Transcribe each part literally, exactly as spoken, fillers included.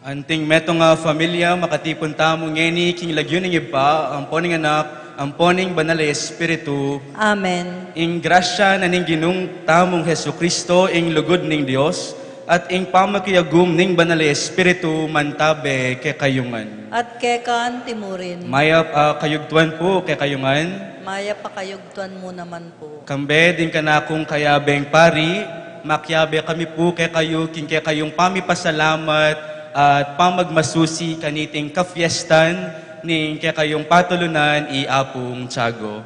Anting metung a familia, makatipun tamu ngeni king lagyu ning Ibpa, ampo ning Anak, ampo ning Banal a Espiritu. Amen. Ing grasya na ning Ginung tamung Jesucristo, ing lugud ning Dios, at ing pamakiagum ning Banal a Espiritu, mantabe kekayu ngan. At keka antimurin. Mayap a kayugtuan pu kekayu ngan. Mayap a kayugtuan mu naman pu. Kambe ding kanakung kayabeng pari, makiabe kami pu kekayu king kekayung pamipasalamat at pamagmasusi kaniting kafiestan ning kekayung patulunan i Apung Tiago.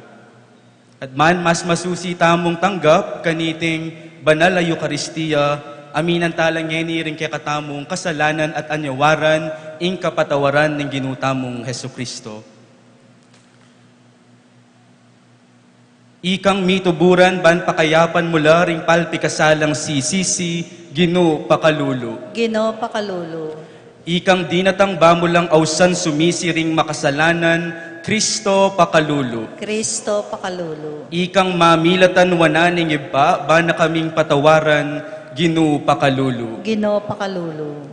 At man mas masusi tamung tanggap kaniting banal a Eukaristia, aminan tala ngeni ring kekatamung kasalanan at anyawaran ing kapatawaran ning Ginu tamung Jesucristo. Ikang mituburan ban pakayapan mu la ring palpikasalang sisisi, Ginu pakalulu. Ginu pakalulu. Ikang dinatang ba mu lang ausan sumisi ring makasalanan, Kristo pakalulu. Kristo pakalulu. Ikang mamilatan wanan ning Ibpa ban na kaming patawaran, Ginu pakalulu. Ginu pakalulu.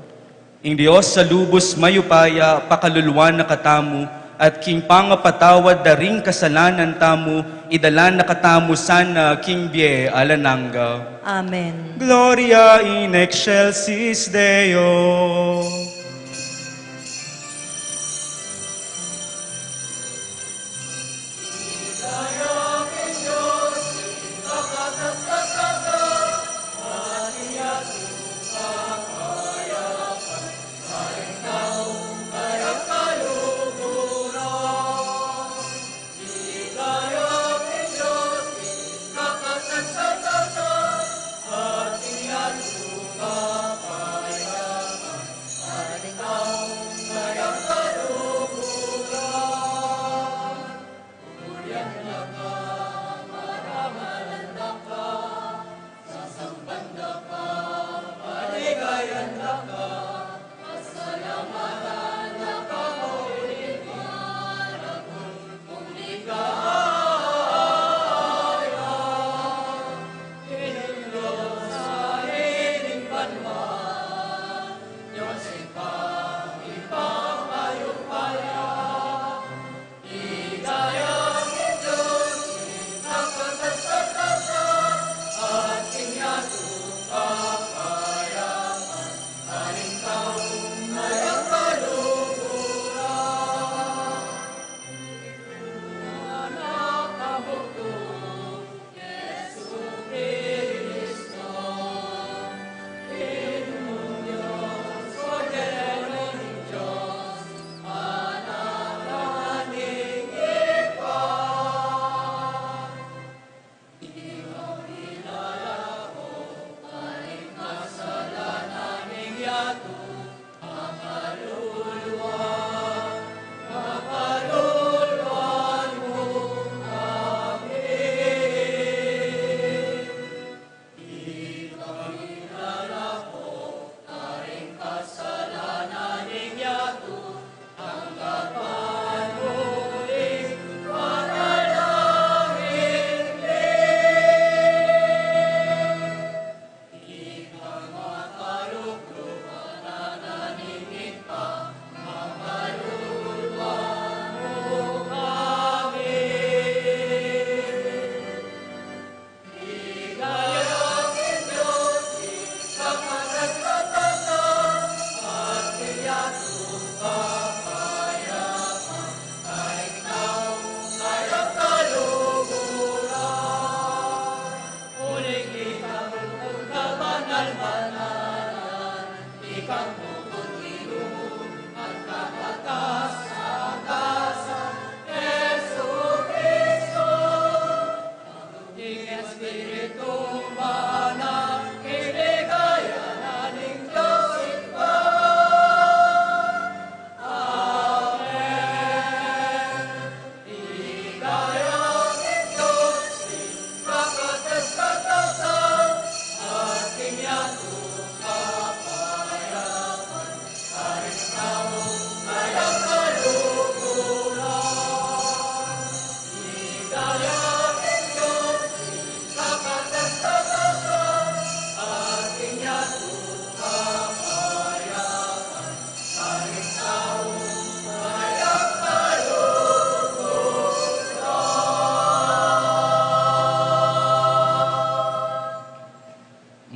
Ing Dios a lubus mayupaya pakaluluan na katamu, at king pangapatawad da ring kasalanan tamu, idala na katamu sana king bie alang angga. Amen. Gloria in excelsis Deo.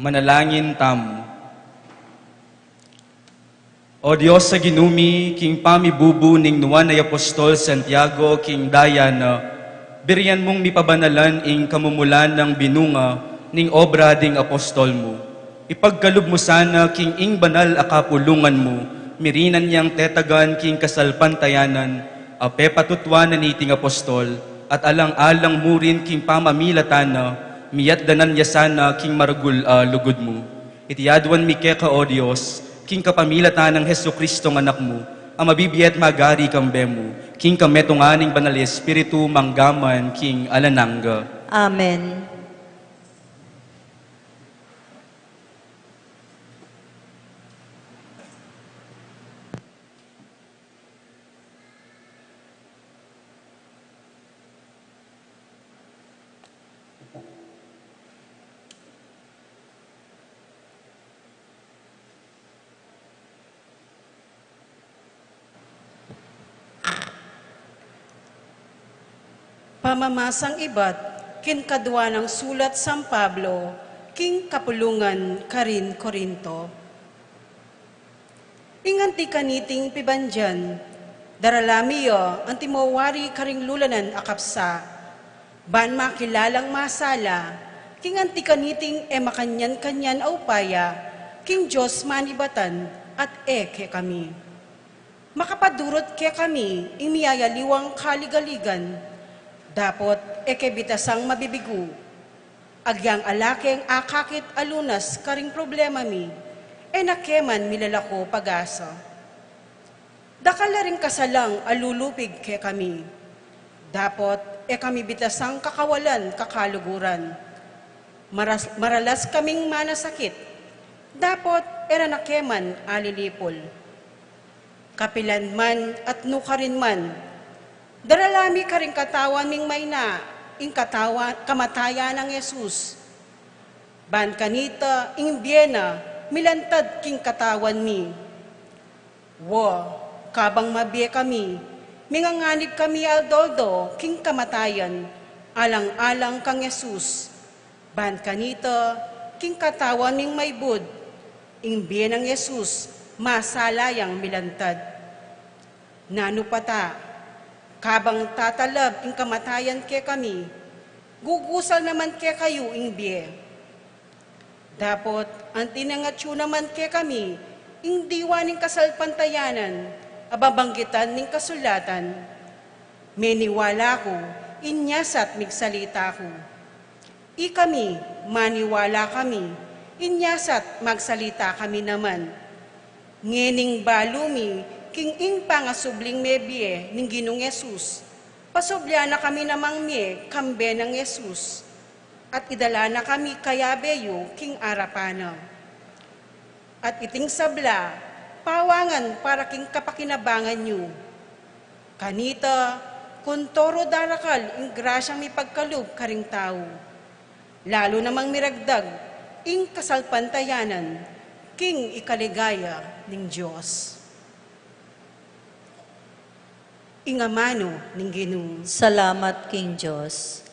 Manalangin tamu. O Dios a Ginu mi, king pamibubu ning nuan a Apostol Santiago king daya na, birian mung mipabanalan ing kamumulan nang binunga ning obra ding apostol mu. Ipagkalub mu sana king ing banal a kapulungan mu, mirinan yang tetagan king kasalpantayanan a pepatutuan na niting apostol, at alang-alang mu rin king pamamilatan na, miyatdanan ya sana king maragul a lugud mu. Iti aduan mi keka, O Dios, king kapamilatan nang Jesucristo nga Anak mu, a mabibie at magari kambe mu, king kametungan ning Banal a Espiritu, mangga man king alang angga. Amen. Pamamasang ibat king kadua nang sulat San Pablo king kapulungan karing Corinto. Ing anti kaniting pibandian, darala mi ya anti mawari karing lulanan a kapsa, ban makilalang masala king anti kaniting e makanyan-kanyan a upaya king Dios manibatan at e kekami. Makapadurut kekami ing miyayaliwang kaligaligan, dapot e ke bitasang mabibigu. Agyang ala keng akakit a lunas karing problema mi, e na ke man milalako pag-asa. Dakal la ring kasalang a lulupig kekami, dapot e kami bitasang kakawalan kakaluguran. Maras-, maralas kaming manasakit, dapot e ra na ke man alilipul. Kapilan man at nukarin man, darala mi karing katawan ming maina ing katawa-, kamatayan nang Jesus. Ban kanita ing bie na milantad king katawan mi. Wa, kabang mabie kami, minganganib kami aldo-aldo king kamatayan, alang-alang kang Jesus. Ban kanita, king katawan ming maibud, ing bie nang Jesus, masala yang milantad. Nanu pa ta, kabang tatalab ing kamatayan kekami, gugusal naman kekayu ing bie. Dapot, anti nang atyu naman kekami ing diwa ning kasalpantayanan a babanggitan ning kasulatan. Meniwala ku, inya sat migsalita ku. Ikami, maniwala kami, inya sat magsalita kami naman. Ngening balu mi king ing pangasubling mebie ning Ginung Jesus, pasublian na kami namang mie kambe nang Jesus, at idala na kami kayabe yu king arapan na. At iting sabla, pawangan para king kapakinabangan yu. Kanita, kuntoro darakal ing grasyang mipagkalub karing tau, lalu namang miragdag ing kasalpantayanan king ikaligaya ning Dios. Ing amanu ning Ginu. Salamat king Dios.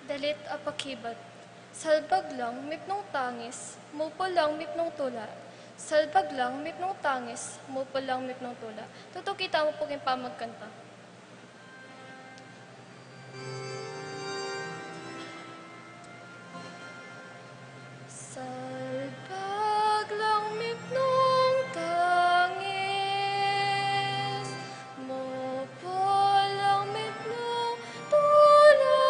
Dalit a pakibat. Salbag lang mipnung tangis, mupul lang mipnung tula. Salbag lang mipnung tangis, mupul lang mipnung tula. Tutuki tamu pu king pamagkanta. Salbag lang mipnung tangis, mupul lang mipnung tula.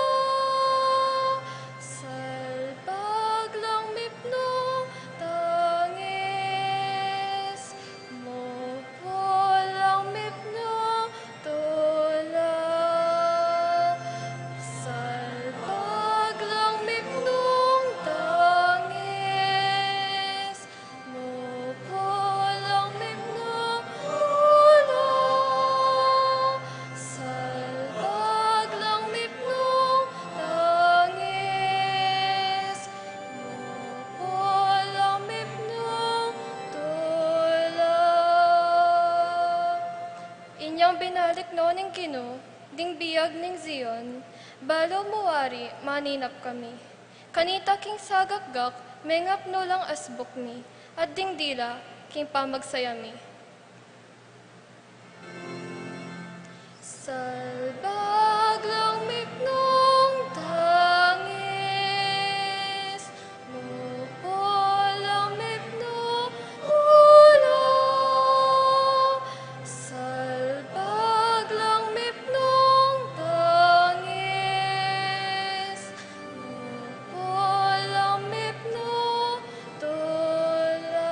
Salbag lang mipnung tangis, mupul lang mipnung tula. Inyang binalik no ning Ginu ding biag ning Zion, balu mu wari maninap kami. Kanita king sagakgak, mengapnu lang asbuk mi, at ding dila king pamagsaya mi. Salbag lang mipnung tangis, mupul lang mipnung tula. Salbag lang mipnung tangis, mupul lang mipnung tula.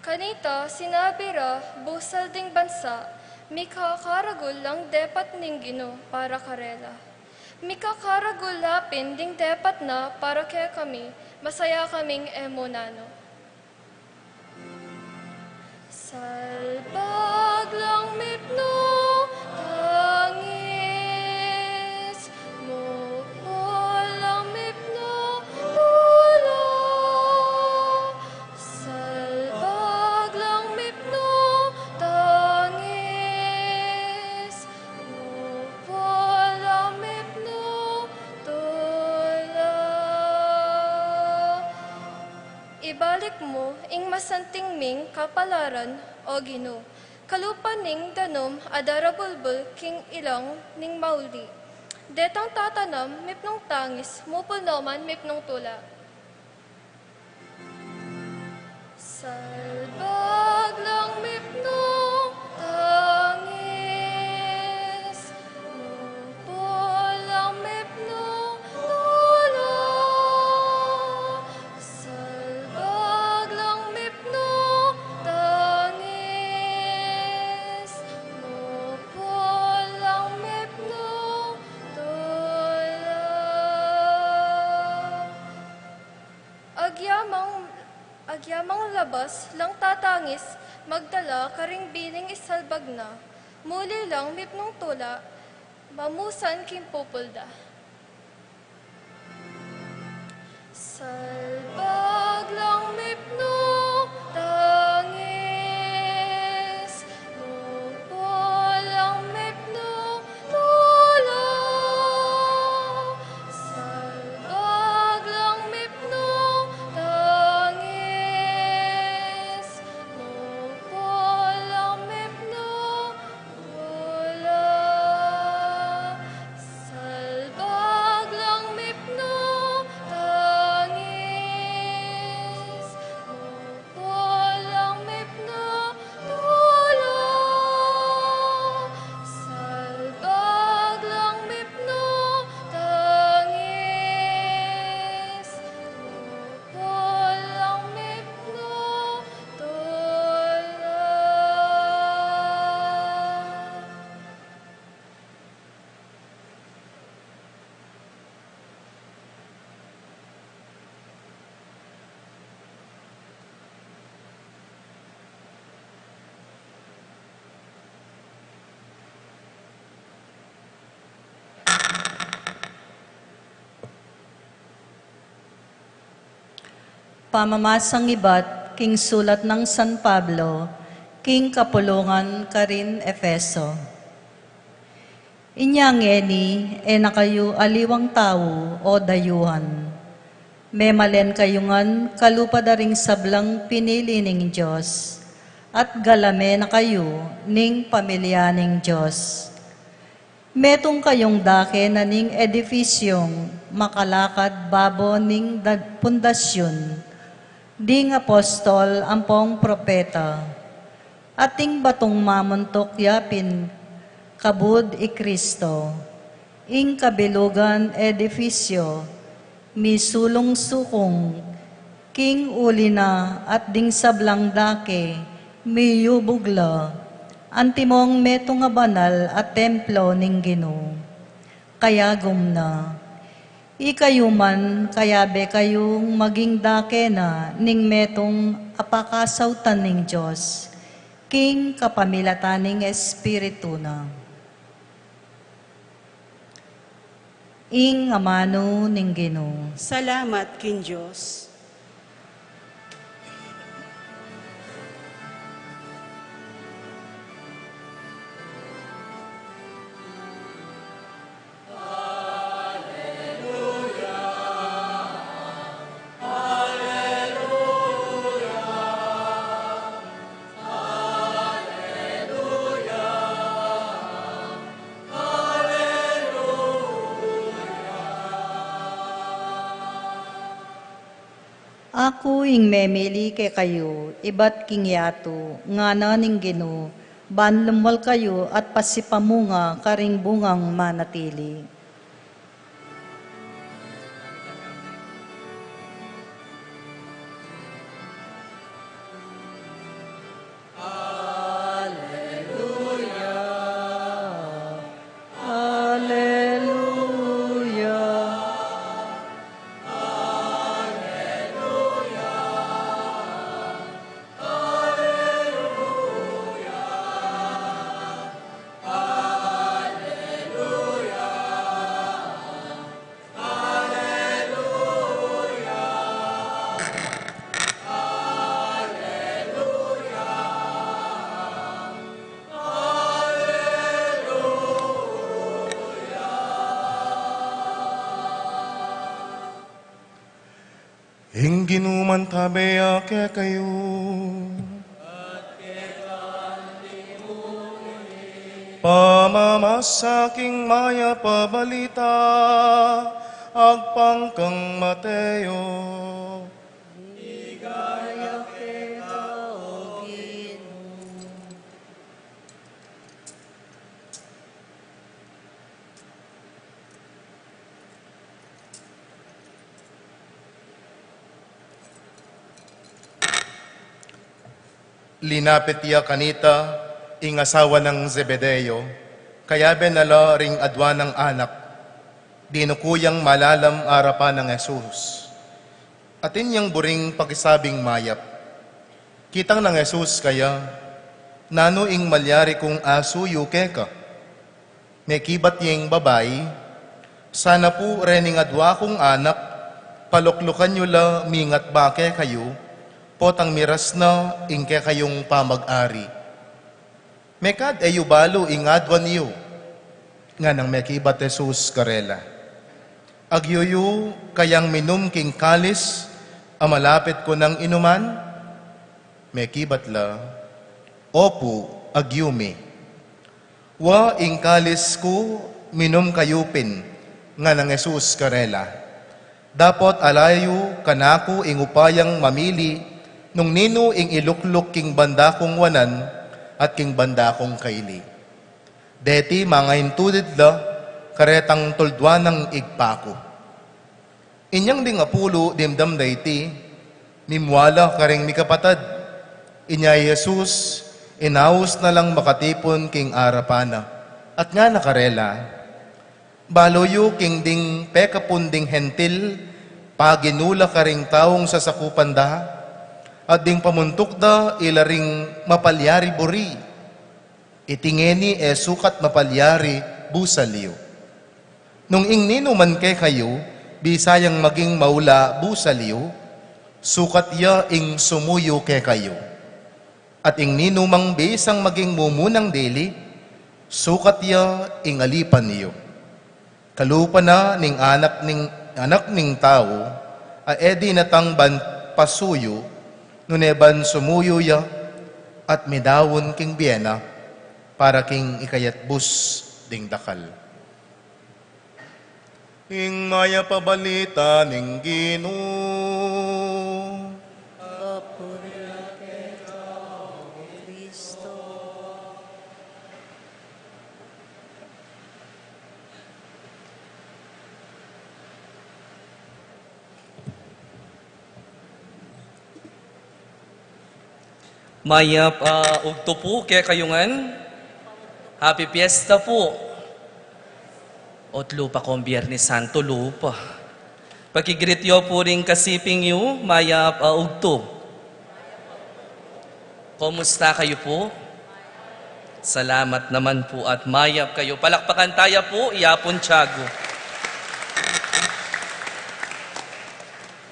Kanita sinabi ra, busal ding bansa, mikakaragul lang depat ning Ginu para karela. Mikakaragul la pin ding depat na para kekami, masaya kaming e mu nanu. Salbag lang mipnung tangis, mupul lang mipnung tula. Salbag lang mipnung tangis, mupul lang mipnung tula. Ibalik mu ing masanting ming kapalaran, O Ginu, kalupa ning danum a darabulbul king ilang ning mauli. Detang tatanam mipnung tangis, mupul no man mipnung tula. Salbag lang mipnung tangis, mupul lang mipnung tula. Salbag lang mipnung tangis, mupul lang mipnung tula. Agyamang, agyamang labas lang tatangis, magdala karing bining isalbag na. Muli lang mipnung tula, mamusan king pupul da. Salbag lang mipnung tangis, mupul lang mipnung tula. Salbag lang mipnung tangis, mupul lang mipnung tula. Salbag lang mipnung tangis, mupul lang mipnung tula. Salbag lang mipnung tangis, mupul lang mipnung tula. Pamamasang ibat king sulat nang San Pablo king kapulungan karin Efeso. Inya ngeni, e na kayu aliwang tau o dayuhan. Memalen kayu ngan kalupa da ring sablang pinili ning Dios, at galame na kayu ning pamilya ning Dios. Metung kayung dake na ning edifisyung makalakad babo ning da-, pundasyun ding apostol ampong propeta, at ding batung mamuntuk ya pin kabud i Kristo, ing kabilugan edifisyo, misulung-sukung king uli na, at ding sablang dake miyubug la, antimong metung a banal a templo ning Ginu. Kayagum na, ikayu man, kayabe kayung maging dake na ning metung a pakasautan ning Dios king kapamilatan ning Espiritu na. Ing amanu ning Ginu. Salamat king Dios. Aku ing memili kekayu ibat king yatu, ngana ning Ginu, ban lumwal kayu at pasipamunga karing bungang manatili. Aleluya. Aleluya. Ing Ginu mantabe ya kekayu. Pamamasa king Mayap a Balita agpang kang Mateo. Ligaya keka, O Ginu. Linapit ya kanita ing asawa nang Zebedeo, kayabe na la ring adua nang anak. Dinuku yang malalam arapan nang Jesus. Atin yang buring pakisabing mayap. Kitang nang Jesus kaya, "Nanu ing malyari kung asuyu keka?" Mekibat ya ing babai, "Sana pu rening adua kung anak, paluklukan yu la mingat ba kekayu, potang miras na ing kekayung pamag-ari." "Mekad e yu balu ing aduan yu," nganang mekibat Jesus karela. "Agyu yu kayang minum king kalis a malapit ku nang inuman?" Mekibat la, "Opu, agyu mi." "Wa ing kalis ku, minum kayu pin," nganang Jesus karela. "Dapot ala yu kanaku ing upayang mamili nung ninu ing ilukluk king banda kung wanan at king banda kung kaili. Deti mangaintulid la karetang tulduan nang Ibpa ku." Inyang ding apulu dimdam da iti, mimwala karing mikapatad. Inya i Jesus, inaus na lang makatipun king arapan na, at ngana karela, "Balu yu king ding pekapun ding Hentil, paginu la karing taung sasakupan da, at ding pamuntuk da ila ring mapalyari buri. Iti ngeni e sukat mapalyari busal yu. Nung ing ninu man kekayu, bisa yang maging maula busal yu, sukat ya ing sumuyu kekayu. At ing ninu mang bisang maging mumunang dili, sukat ya ing alipan yu. Kalupa na ning Anak ning, Anak ning Tau, a e dinatang ban pasuyu, nune ban sumuyu ya, at midaun king bie na, para king ikayatbus ding dakal." Ing Mayap a Balita ning Ginu. Papuri keka, O Kristo. Mayap a ugtu pu kekayu ngan. Happy Fiesta pu. Otlu pa kong Biernes Santo, lupa. Paki-greet yu pu ring kasiping yu, mayap a ugtu. Kumusta kayu pu? Salamat naman pu at mayap kayu. Palakpakan taya pu i Apung Tiago.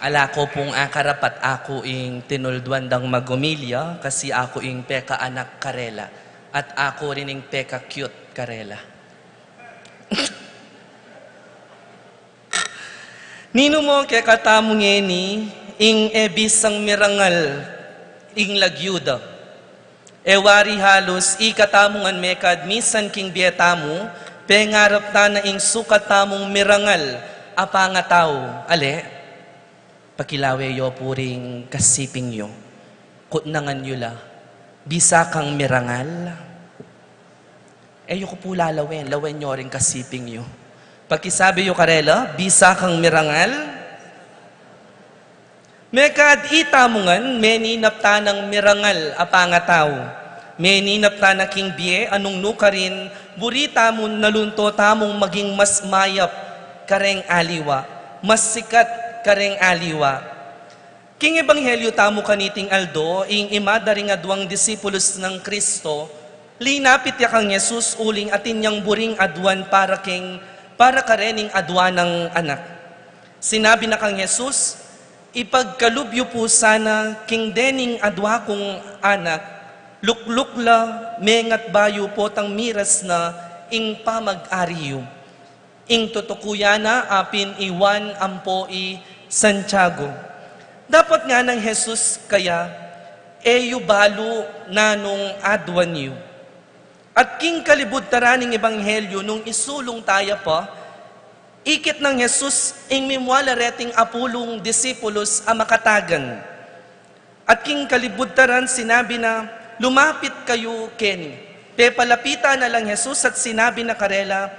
Ala ku pung akarapat, aku ing tinulduan dang magumilya, kasi aku ing pekaanak karela, at aku rin ing peka-cute karela. Ninu mu kekatamu ngeni ing e bisang mirangal ing lagyu da? E wari halus ikatamu ngan mekad misan king bie tamu, pengarap ta na ing sukat tamung mirangal a pangatau, ale? Pakilawe yu pu ring kasiping yu. Kutnangan yu la, bisa kang mirangal? E yu ku pu lalawen, lawen yu ring kasiping yu. Pakisabi yu karela, bisa kang mirangal? Mekad itamu ngan, meninap tanang mirangal a pangatau. Meninap tana king bie a nung nukarin, buri tamu nalunto tamung maging mas mayap kareng aliwa, mas sikat kareng aliwa. King ebanghelyu tamu kaniting aldo, ing ima da ring aduang disipulus nang Kristo, linapit ya kang Jesus uling atin yang buring aduan para king, para karening aduan nang anak. Sinabi na kang Jesus, "Ipagkalub yu pu sana king dening adua kung anak, lukluk la, mengat bayu potang miras na ing pamag-ari yu." Ing tutuku ya na apin i Juan ampo i Santiago. Dapot ngana nang Jesus kaya, "E yu balu nanung aduan yu." At king kalibud tara ning ebanghelyu nung isulung taya pa, ikit nang Jesus ing mimua la reting apulung disipulus a makatagan. At king kalibud taran sinabi na, "Lumapit kayu keni." Pepalapitan na lang Jesus at sinabi na karela,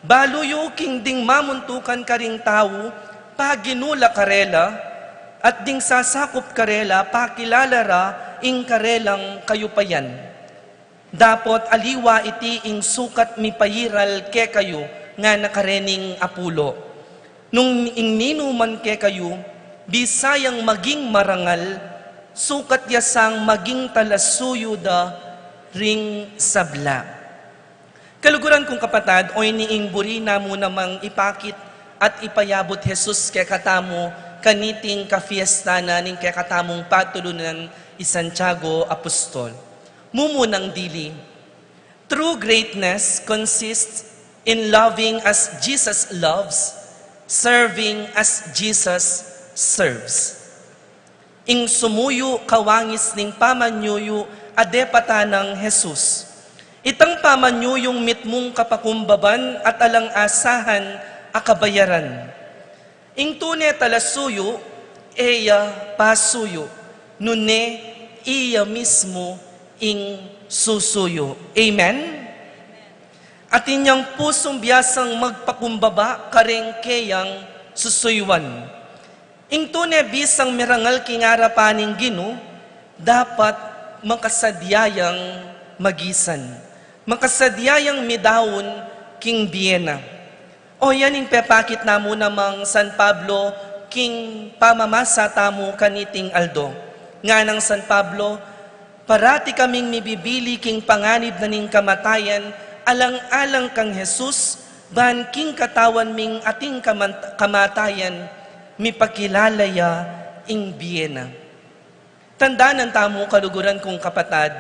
"Balu yu king ding mamuntukan karing tau, paginu la karela, at ding sasakup karela, pakilala ra ing karelang kayupayan. Dapot aliwa iti ing sukat mipairal kekayu," ngana karening apulu. "Nung ing ninuman kekayu, bisa yang maging marangal, sukat ya sang maging talasuyu da ring sabla." Kaluguran kung kapatad, oyni ing buri na mu namang ipakit at ipayabut Jesus kekatamu kaniting kafiesta na ning kekatamung patulunan i Santiago Apostol. Mumunang dili, true greatness consists in loving as Jesus loves, serving as Jesus serves. Ing sumuyu kawangis ning pamanyuyu a depatan nang Jesus. Itang pamanyuyung mitmung kapakumbaban at alang asahan a kabayaran. Ing tune talasuyu, e ya pasuyu, nune iya mismu ing susuyu. Amen? Atin yang pusung biasang magpakumbaba kareng keyang susuyuan. Ing tune bisang mirangal king arapan ning Ginu, dapat makasadya yang magisan, makasadya yang midaun king bie na. O yan ing pepakit na mu namang San Pablo king pamamasa tamu kaniting aldo. Nganang San Pablo, "Parati kaming mibibili king panganib na ning kamatayan, alang-alang kang Jesus, ban king katawan ming ating kaman-, kamatayan, mipakilala ya ing bie na." Tandanan tamu, kaluguran kung kapatad,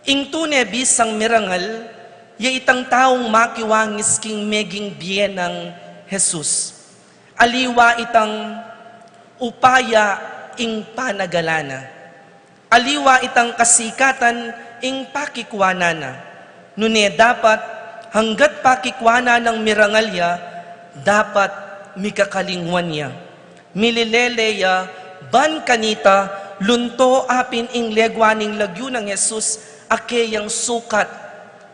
ing tune bisang mirangal, ya itang taung makiwangis king meging bie nang Jesus. Aliwa itang upaya ing panagalan na. Aliwa itang kasikatan ing pakikuanan na. Nune dapat, hanggat pakikuanan nang mirangal ya, dapat mikakalingwan ya. Mililele ya, ban kanita, lunto apin ing legwa ning lagyu nang Jesus, a keyang sukat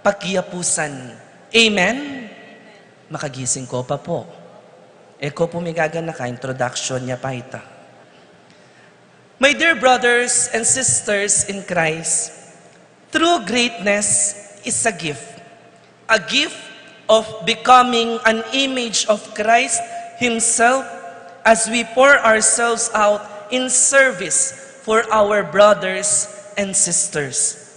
pakiapusan. Amen? Makagising ko pa po. E ko pu migaganaka, introduction ya pa ita. My dear brothers and sisters in Christ, true greatness is a gift, a gift of becoming an image of Christ Himself as we pour ourselves out in service for our brothers and sisters.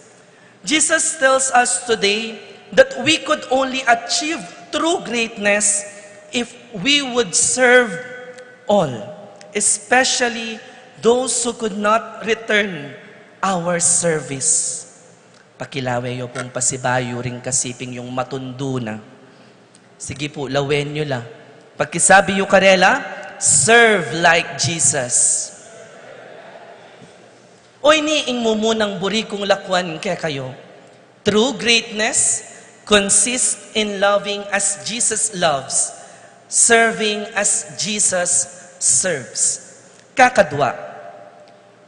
Jesus tells us today that we could only achieve true greatness if we would serve all, especially those who could not return our service. Pakilawe yu pung pasibayu ring kasiping yung matundu na. Sige pu, lawen yu la. Pakisabi yu karela, "Serve like Jesus." O ini ing mumunang buri kung lakwan kekayu. True greatness consists in loving as Jesus loves, serving as Jesus serves. Kakadwa,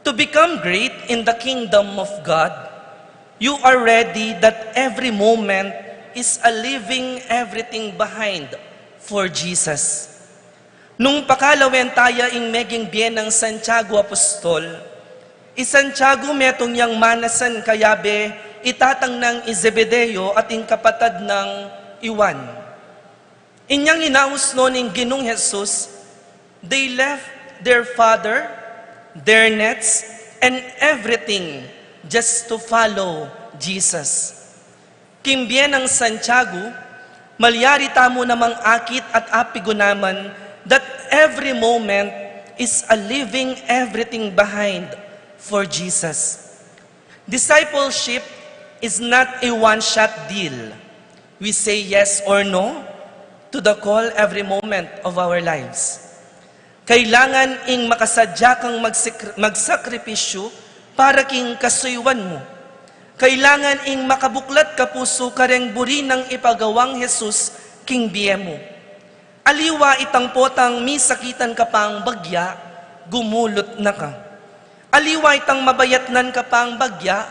to become great in the kingdom of God, you are ready that every moment is a leaving everything behind for Jesus. Nung pakalawen taya ing meging bie nang Santiago Apostol, i Santiago metung yang manasan kayabe i tatang nang i Zebedeo at ing kapatad nang i Juan. Inyang inaus no ning Ginung Jesus, they left their father, their nets, and everything just to follow Jesus. King bie nang Santiago, malyari tamu namang akit at apigunaman that every moment is a leaving everything behind for Jesus. Discipleship is not a one-shot deal. We say yes or no to the call every moment of our lives. Kailangan ing makasadya kang magsakri-, magsakripisyu para king kasuyuan mu. Kailangan ing makabuklat ka pusu kareng buri nang ipagawang Jesus king bie mu. Aliwa itang potang misakitan ka pang bagya, gumulut na ka. Aliwa itang mabayatnan ka pang bagya,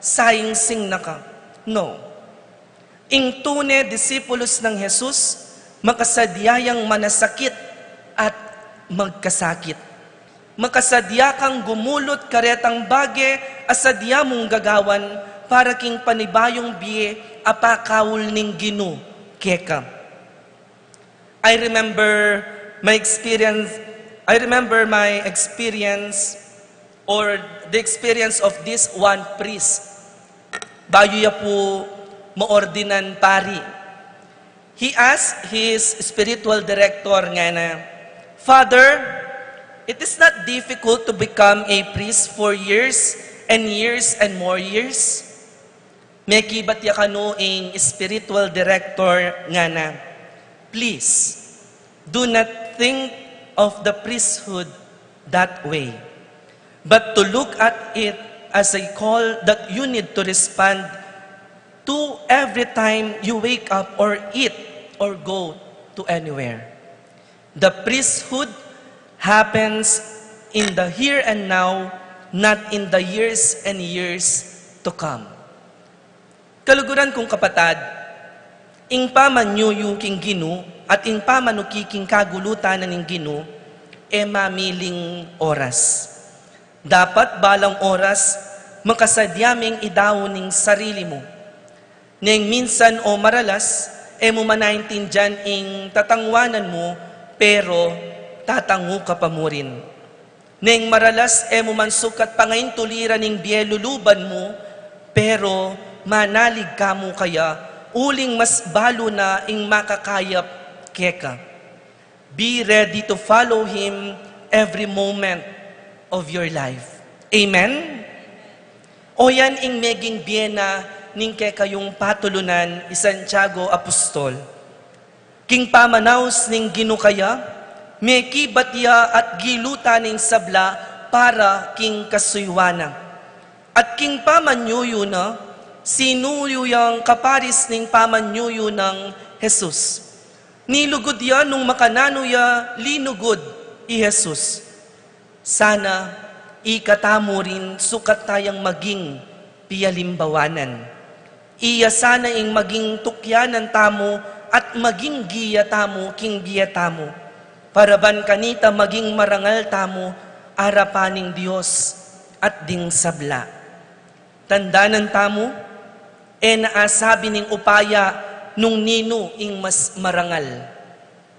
sangsing na ka. No. Ing tune disipulus nang Jesus, makasadya yang manasakit at magkasakit. Makasadya kang gumulut karetang bage a sadya mung gagawan para king panibayung bie a pakaul ning Ginu keka. I remember my experience, I remember my experience or the experience of this one priest. Bayu ya pu maordinan pari. He asked his spiritual director ngana, "Father, it is not difficult to become a priest for years and years and more years?" Mekibat ya kanu ing spiritual director ngana, "Please, do not think of the priesthood that way, but to look at it as a call that you need to respond to every time you wake up or eat or go to anywhere. The priesthood happens in the here and now, not in the years and years to come." Kaluguran kung kapatad, ing pamanyuyu king Ginu at ing pamanuki king kagulutan na ning Ginu, e mamiling oras. Dapat balang oras, makasadya meng idaun ing sarili mu. Neng minsan o maralas, e mu manaintindian ing tatangwanan mu, pero tatangu ka pa murin. Neng maralas, e mu man sukat pangaintuliran ing bie luluban mu, pero manalig ka mu kaya, uling mas balu na ing makakayap keka. Be ready to follow Him every moment of your life. Amen? O yan ing meging bie na ning kekayung patulunan i Santiago Apostol. King pamanaus ning Ginu kaya, mekibat ya at gilutan ing sabla para king kasuyuan na. At king pamanyuyu na, sinuyu yang kaparis ning pamanyuyu nang Jesus. Nilugud ya nung makananu ya linugud i Jesus. Sana ikatamu rin sukat tayang maging pialimbawanan. Iya sana ing maging tukyanan tamu at maging giya tamu king bie tamu, para ban kanita maging marangal tamu arapan ning Dios at ding sabla. Tandanan tamu, e na asabi ning upaya nung ninu ing mas marangal.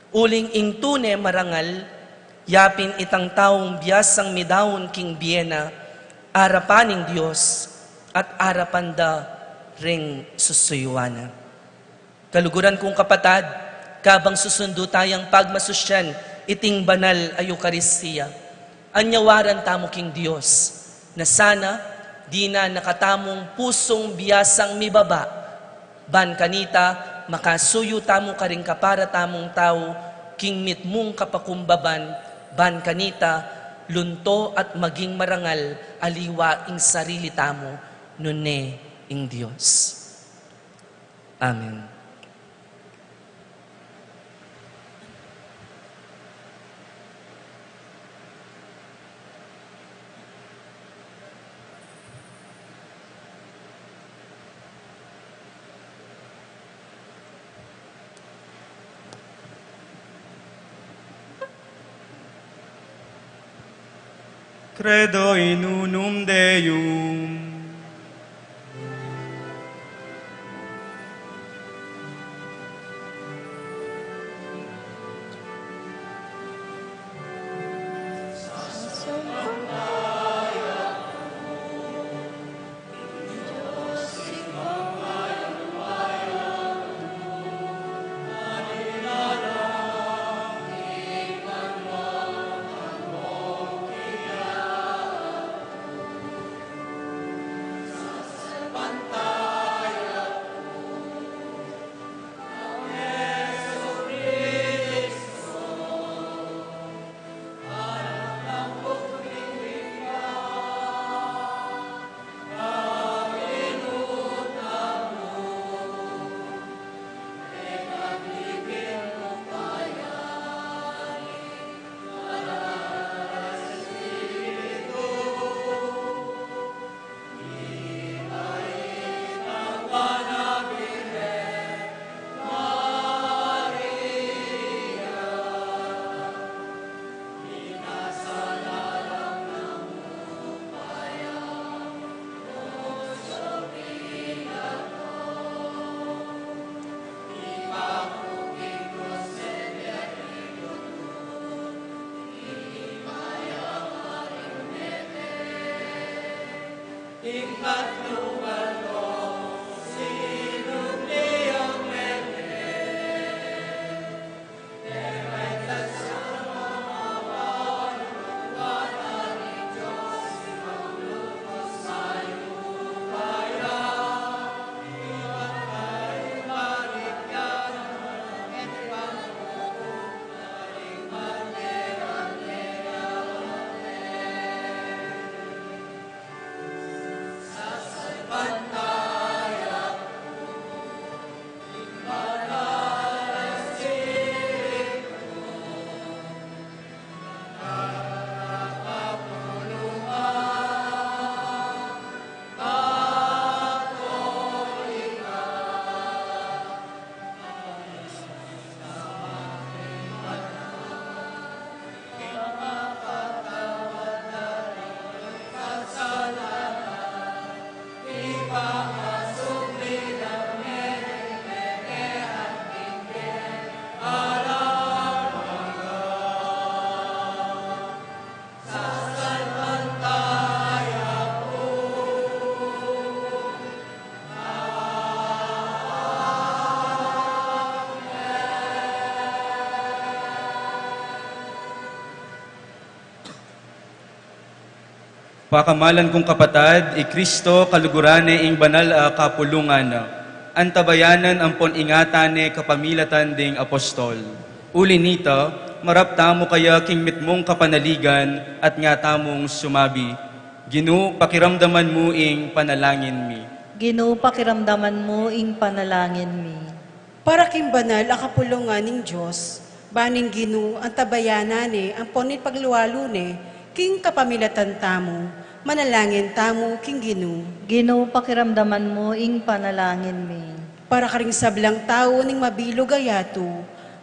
Uling ing tune marangal, yapin itang taung biasang midaun king bie na arapan ning Dios at arapan da ring susuyuan na. Kaluguran kung kapatad, kabang susundu tayang pagmasusyan iting banal a Eukaristia, anyawaran tamu king Dios, na sana dinan na katamung pusung biasang mibaba, ban kanita makasuyu tamu karing kapara tamung tau king mitmung kapakumbaban, ban kanita lunto at maging marangal aliwa ing sarili tamu, nune ing Dios. Amen. Credo in unum Deum. Pakamalan kung kapatad, i Kristo kaluguran ne ing banal a kapulungan na. Antabayanan ampon ingatan ne kapamilatan ding apostol. Uli nita, marap tamu kaya king mitmung kapanaligan at nga tamung sumabi, Ginu, pakiramdaman mu ing panalangin mi. Ginu, pakiramdaman mu ing panalangin mi. Para king banal a kapulungan ning Dios, ban ing Ginu antabayanan ne ampon ipaglualu ne king kapamilatan tamu, manalangin tamu king Ginu. Ginu, pakiramdaman mu ing panalangin mi. Para karing sablang tau ning mabilug a yatu,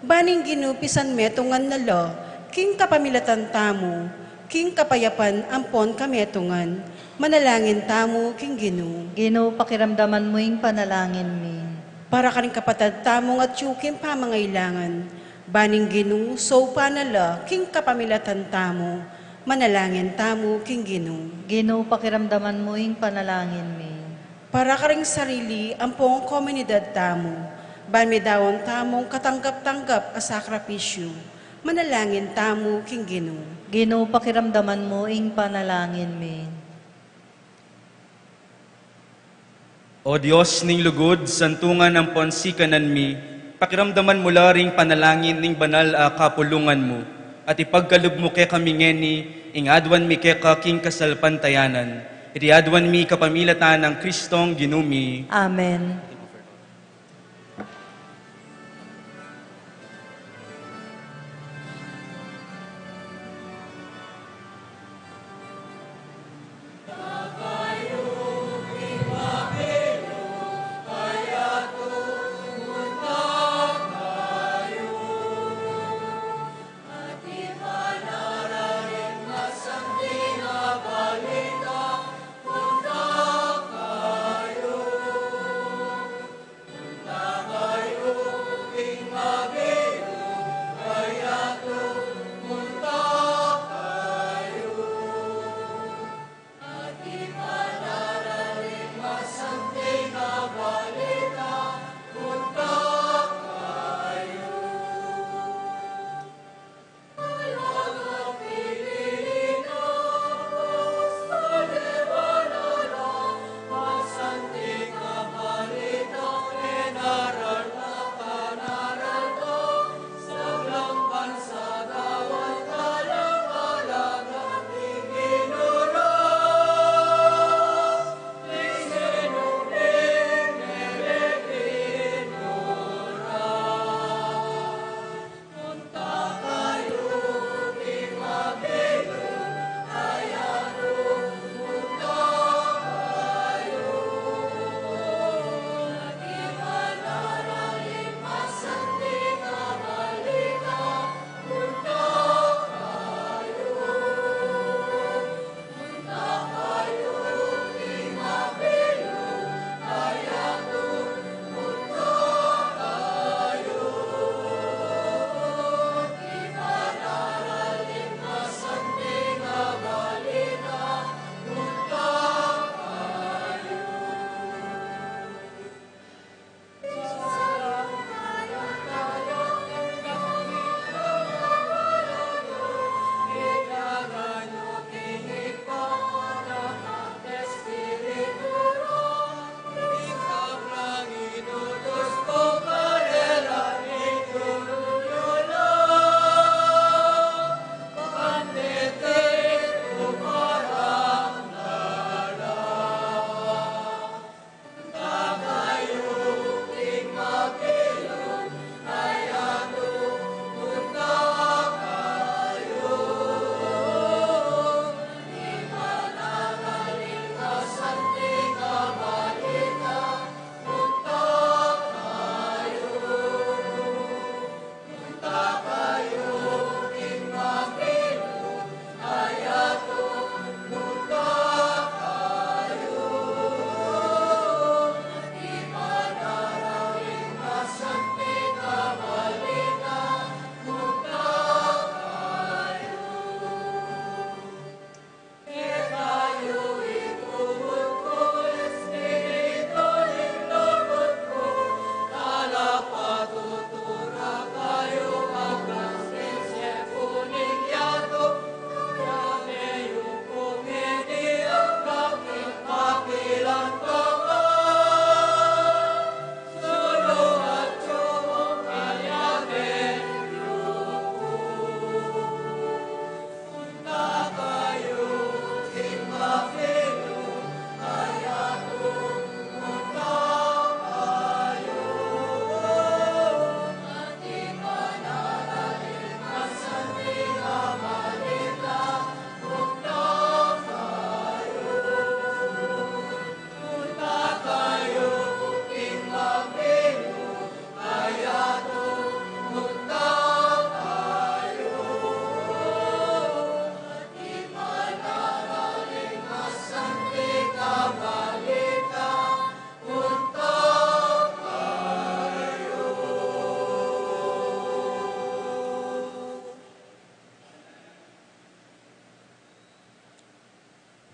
ban ing Ginu pisanmetungan na la king kapamilatan tamu, king kapayapan ampon kametungan, manalangin tamu king Ginu. Ginu, pakiramdaman mu ing panalangin mi. Para karing kapatad tamung atyu king pamangailangan, ban ing Ginu saupan na la king kapamilatan tamu, manalangin tamu king Ginu. Ginu, pakiramdaman mu ing panalangin mi. Para karing sarili ampong komunidad tamu, ban midaun tamung katanggap-tanggap a sakripisyu, manalangin tamu king Ginu. Ginu, pakiramdaman mu ing panalangin mi. O Dios ning lugud, santungan ampon sikanan mi, pakiramdaman mu la ring panalangin ning banal a kapulungan mu, at ipagkalub mu kekami ngeni ing aduan mi keka king kasalpantayanan. Iti aduan mi kapamilatan nang Kristong Ginu mi. Amen.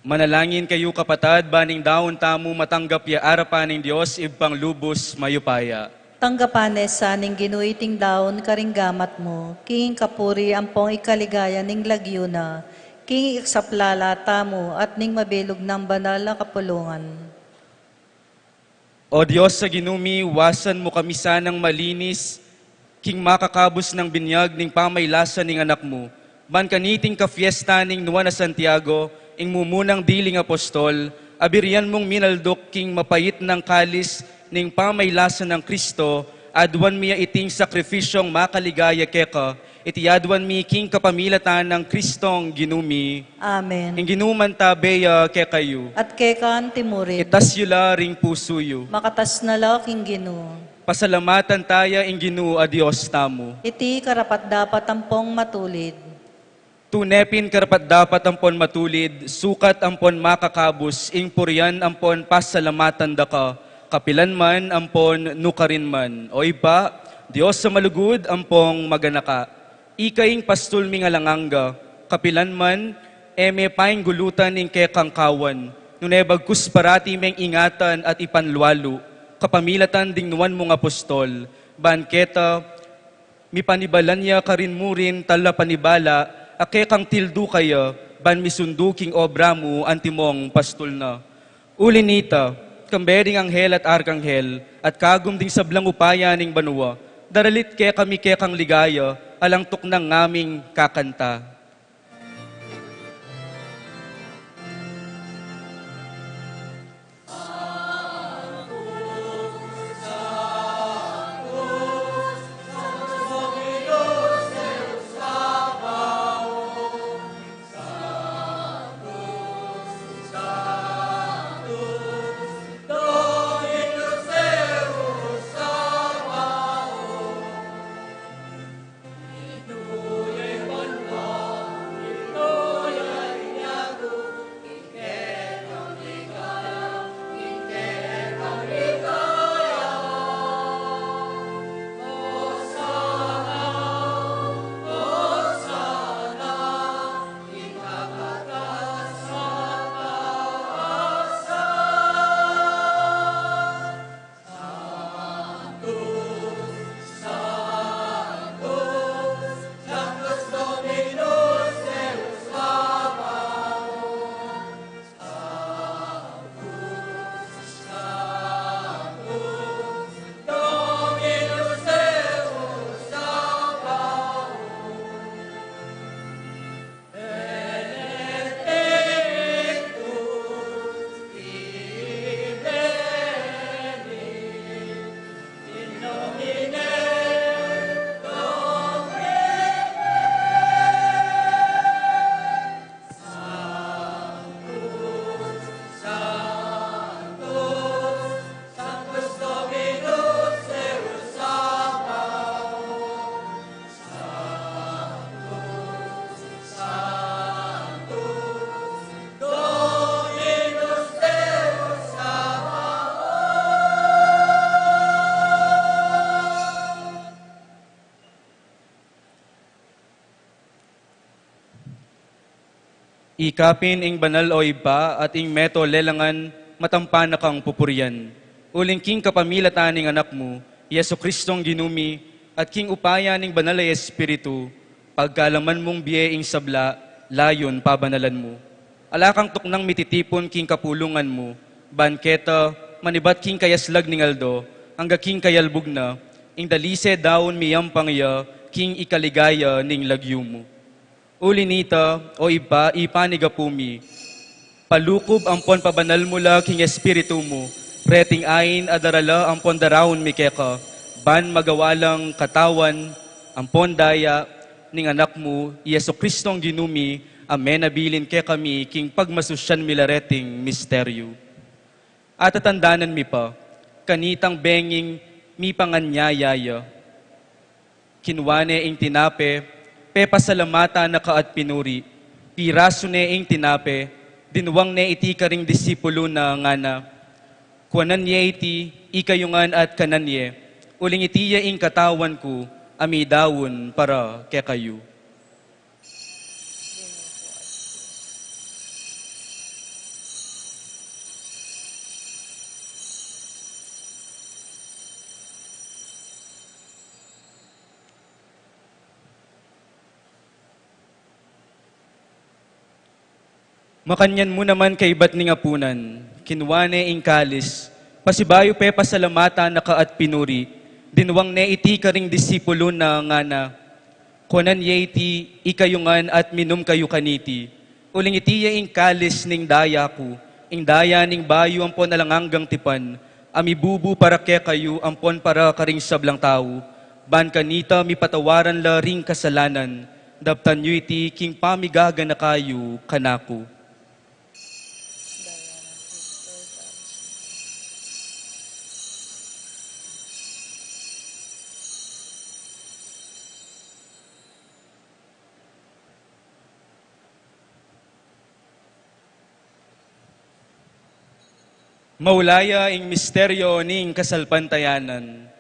Manalangin kayu, kapatad, ban ing daun tamu matanggap ya arapan ning Dios Ibpang lubus mayupaya. Tanggapan ne sa ning Ginu iting daun karing gamat mu, king kapuri ampong ikaligaya ning lagyu na, king iksaplala tamu at ning mabilug nang banal a kapulungan. O Dios a Ginu mi, wasan mu kami sanang malinis king makakabus nang binyag ning pamailasan ning Anak mu, ban kaniting kafiesta ning Nuan a Santiago, ing mumunang diling apostol, abirian mung minalduk king mapait nang kalis ning pamailasan nang Kristo, aduan mi ya iting sakripisyung makaligaya keka, iti aduan mi king kapamilatan nang Kristong Ginu mi. Amen. Ing Ginu mantabe ya kekayu. At keka antimurin. Itas yu la ring pusu yu. Makatas na la king Ginu. Pasalamatan taya ing Ginu a Dios tamu. Iti karapat-dapat ampong matulid. Tune pin karapat-dapat ampon matulid, sukat ampon makakabus, ing purian ampon pasalamatan da ka, kapilan man ampon nukarin man. O Ibpa, Dios a malugud ampong maganaka. Ika ing pastul ming alang angga, kapilan man, e me painggulutan ing kekang kawan, nune bagkus parati meng ingatan at ipanlualu, kapamilatan ding nuan mung apostol, ban keta, mipanibalan ya karin murin talapanibala, a kekang tildu kaya, ban misundu king obra mu antimong pastul na. Uli nita, kambe ding anghel at arkanghel, at kagum ding sablang upaya ning banua, daralit kekami kekang ligaya, alang tuknang ngaming kakanta. Ika pin ing banal, o Ibpa, at ing meto lelangan matampa na kang pupurian. Uling king kapamilatan ning Anak mu, Jesu-Cristong Ginu mi, at king upaya ning Banal a Espiritu, pagkalaman mung bie ing sabla, layun pabanalan mu. Ala kang tuknang mititipun king kapulungan mu, ban keta, manibat king kayaslag ning aldo, angga king kayalbug na, ing dalise daun miyampang ya, king ikaligaya ning lagyu mu. Uli nita, o Ibpa, ipanigapu mi, palukub ampon pabanal mu la king Espiritu mu, reting ain a darala ampon daraun mi keka, ban magawa lang katawan ampon daya ning Anak mu, Jesu-Cristong Ginu mi, a menabilin kekami king pagmasusyan mi la reting misteryu. Atatandanan mi pa, kanitang benging mipanganyaya ya. Kinua ne ing tinape, pepasalamatan na ka at pinuri, pirasu ne ing tinape, dinuang ne iti karing disipulu na, ngana, kuanan ye iti, ikayu ngan at kanan ye, uling iti ya ing katawan ku, a midaun para kekayu. Makanyan mu naman kaibat ning apunan, kinua ne ing kalis, pasibayu pepasalamatan na ka at pinuri, dinwang ne iti karing disipulun na, ngana: Kuanan ye iti ikayu ngan at minum kayu kaniti. Uling iti ya ing kalis ning daya ku, ing daya ning bayu ampon alang anggang tipan, a mibubu para kekayu ampon para karing sablang tau, ban kanita mipatawaran la ring kasalanan. Daptan yu iti king pamigaganaka yu kanaku. Maulaya ing misteryo ning kasalpantayanan.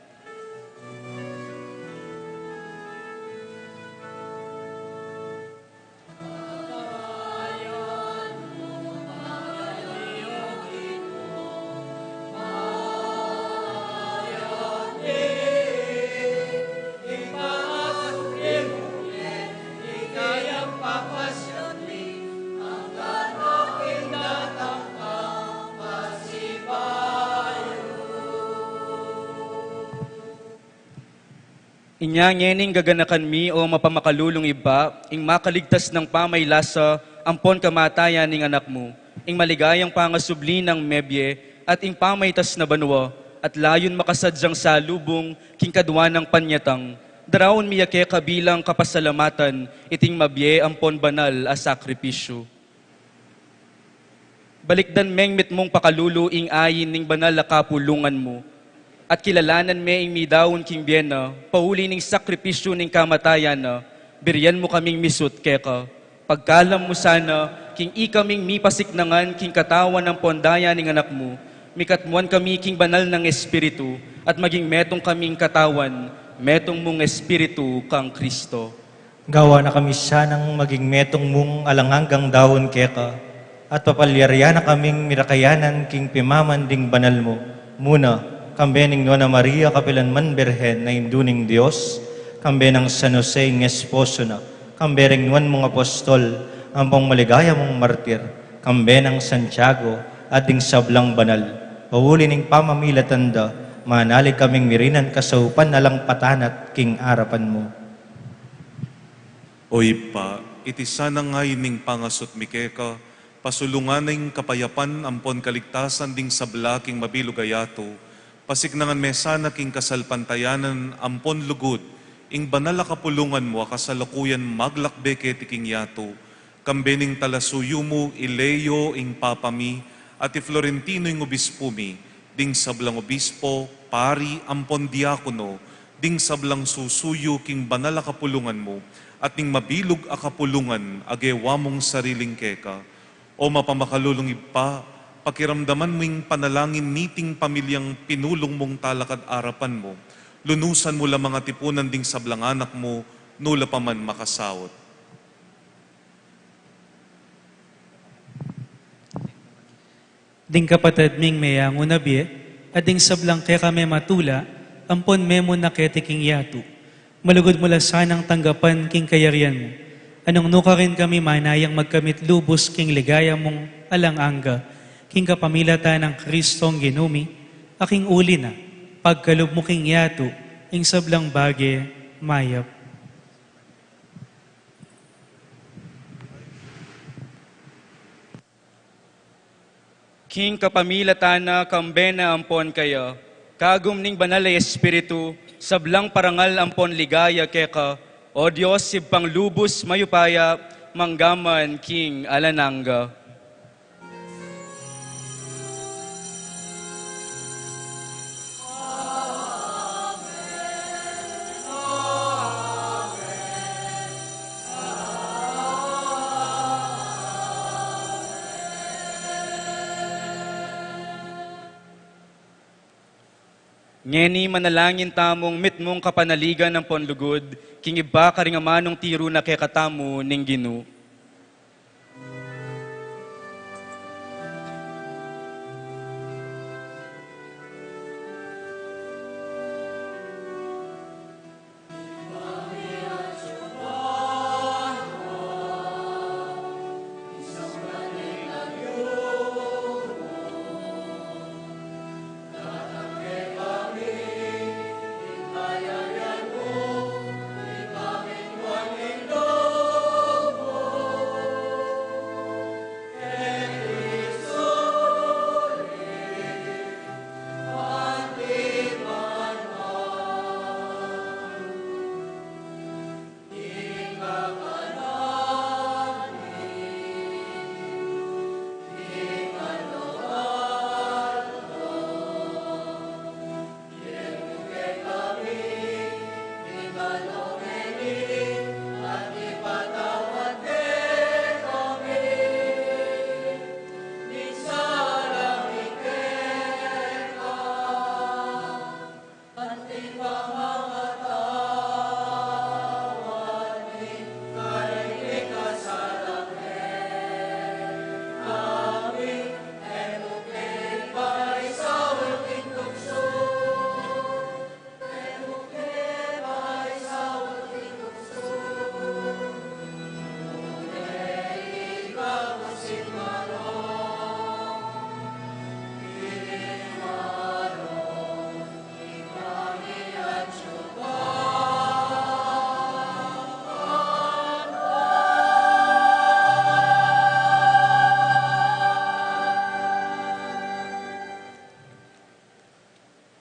Inya ngening gaganakan mi, o mapamakalulung Ibpa, ing makaligtas nang pamailasa ampon kamatayan ning Anak mu, ing maligayang pangasubli nang mebie at ing pamaitas na banua, at layun makasadyang salubung king kadua nang panyatang, daraun mi ya keka bilang kapasalamatan iting mabie ampon banal a sakripisyu. Balikdan meng mitmung pakalulu ing ain ning banal a kapulungan mu, at kilalanan me ing midaun king bie na, pauli ning sakripisyu ning kamatayan na, birian mu kaming misut keka. Pagkalam mu sana, king ikaming mipasiknangan king katawan ampon daya ning Anak mu, mikatmuan kami king banal nang Espiritu, at maging metung kaming katawan, metung mung Espiritu kang Kristo. Gawa na kami sanang maging metung mung alang anggang daun keka, at papalyarian na kaming mirakayanan king pimaman ding banal mu, muna, kambe ning Nuan a Maria kapilan man Birhen a Indu ning Dios, kambe nang San Jose ing esposo na, kambe ring nuan mung apostol, ampong maligaya mung martir, kambe nang Santiago, at ding sablang banal, pauli ning pamamilatan da, manalig kaming mirinan kasaupan alang patanat king arapan mu. O Ibpa, iti sana ing ain ning pangasut mi keka, pasulungan na ing kapayapan ampon kaligtasan ding sabla king mabilug a yatu, pasiknangan me sana king kasalpantayanan ampon lugud ing banal a kapulungan mu a kasalukuyan maglakbe keti king yatu, kambe ning talasuyu mu i Leo ing Papa mi, at i Florentino ing obispu mi, ding sablang obispo, pari, ampon diakono, ding sablang susuyu king banal a kapulungan mu, at ning mabilug a kapulungan a gewa mung sariling keka. O mapamakalulung Ibpa, pakiramdaman mu ing panalangin niting pamilyang pinulung mung talakad arapan mu. Lunusan mu la mang atipunan ding sablang anak mu, nu la pa man makasaut. Ding kapatad ming meyangu na bie, at ding sablang keka mematula, ampon memunan keti king yatu. Malugud mu la sanang tanggapan king kayarian mu. Nung nukarin kami manayang magkamit lubus king ligaya mung alang angga, king kapamilatan nang Kristong Ginu mi, a king uli na, pagkalub mu king yatu, ing sablang bage, mayap. King kapamilatan na, kambe na ampon kaya, kagum ning Banal a Espiritu, sablang parangal ampon ligaya keka, O Dios, Ibpang lubus mayupaya, mangga man king alang angga. Ngeni manalangin tamung mitmung kapanaligan ampon lugud, king ibpa karing amanung tiru na kekatamu ning Ginu.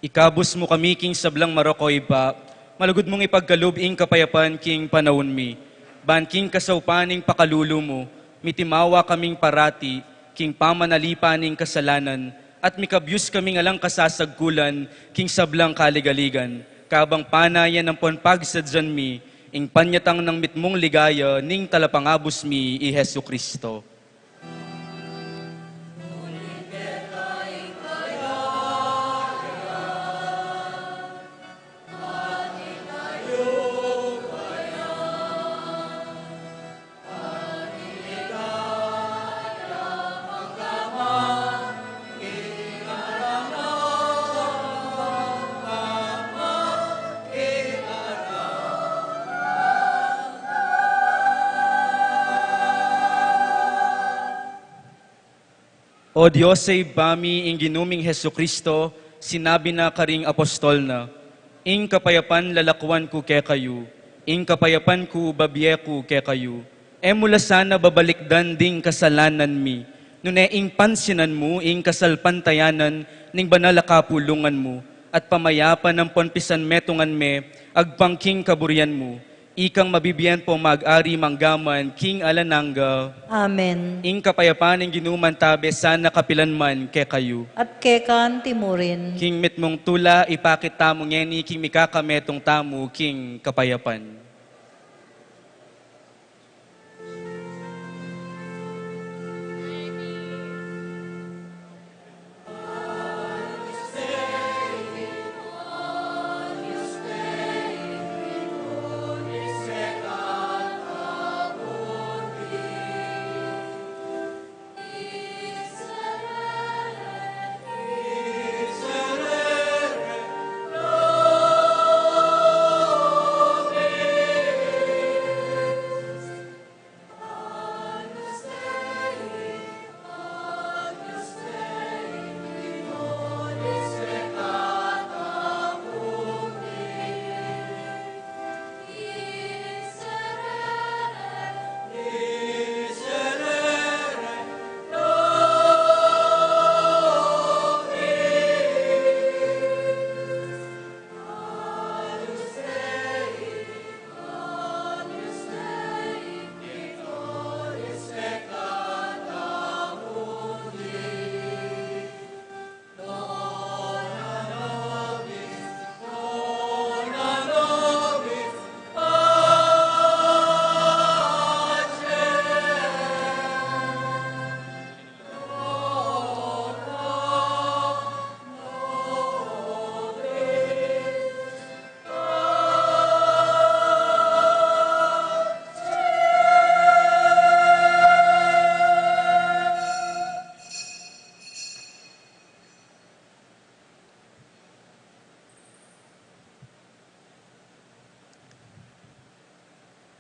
Ikabus mu kami king sablang marok, o Ibpa, malugud mung ipagkalub ing kapayapan king panaun mi. Ban king kasaupan ning pakalulu mu, mitimawa kaming parati king pamanalipan ning kasalanan, at mikabyus kaming alang kasasagkulan king sablang kaligaligan, kabang panayan ampon pagsadyan mi ing panyatang nang mitmung ligaya ning Talapangabus mi, i Jesucristo. O Dios, a Ibpa mi, ing Ginu ming Jesucristo, sinabi na karing apostol na, "Ing kapayapan lalakwan ku kekayu, ing kapayapan ku babie ku kekayu." E mu la sana babalikdan ding kasalanan mi, nune ing pansinan mu ing kasalpantayanan ning banal a kapulungan mu, at pamayapan ampon pisanmetungan me agpang king kaburian mu. Ikang mabibie ampon mag-ari mangga man king alang angga. Amen. Ing kapayapan ning Ginu mantabe sana kapilan man kekayu. At keka anti mu rin. King mitmung tula, ipakit tamu ngeni king mikakametung tamu king kapayapan.